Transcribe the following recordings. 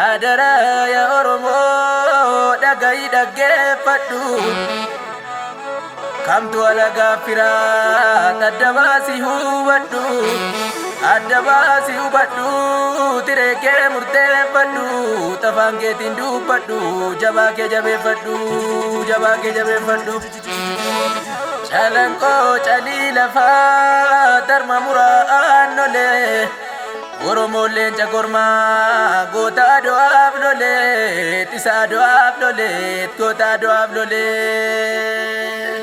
Adaraa yaa Oromoo dhaga'i dhaggeeffadhu. Kamtu alagaa firaa adda baasii hubadhu. Adda baasii hubadhu tiree kee murteeffadhu. Tafaan keetiin dubbadhu jabaa kee jabeeffadhu jabaa kee jabeeffadhu. Calanqoo calii lafaa tarma muraa aannolee. Oromoon leenca kormaa goota adu'aaf lolee tisa adu'aaf lolee goota adu'aaf lolee.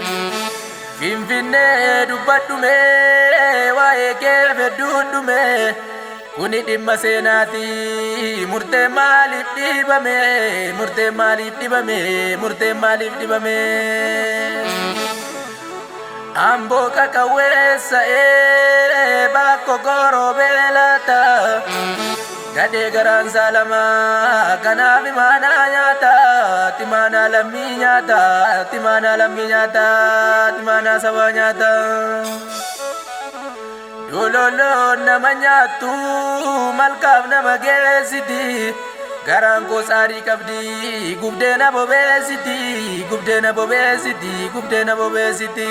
Finfinnee dubbadhume waa'ee kee fedduudhume kuni dhimma seenaati murtee maaliif dhibame murtee maaliif dhibame murtee maaliif dhibame. Amboo qaqawweessa'ee baakko goroo beelata gadhee garaan saalama kanaaf imaanaa nyaata timaanaa lammii nyaata timaanaa lammii nyaata timaanaa sabaa nyaata. Dololoon nama nyaattu malkaaf nama geessiti garaan koo saarii qabdi gubdeena bobeessiti gubdeena bobeessiti gubdeena bobeessiti.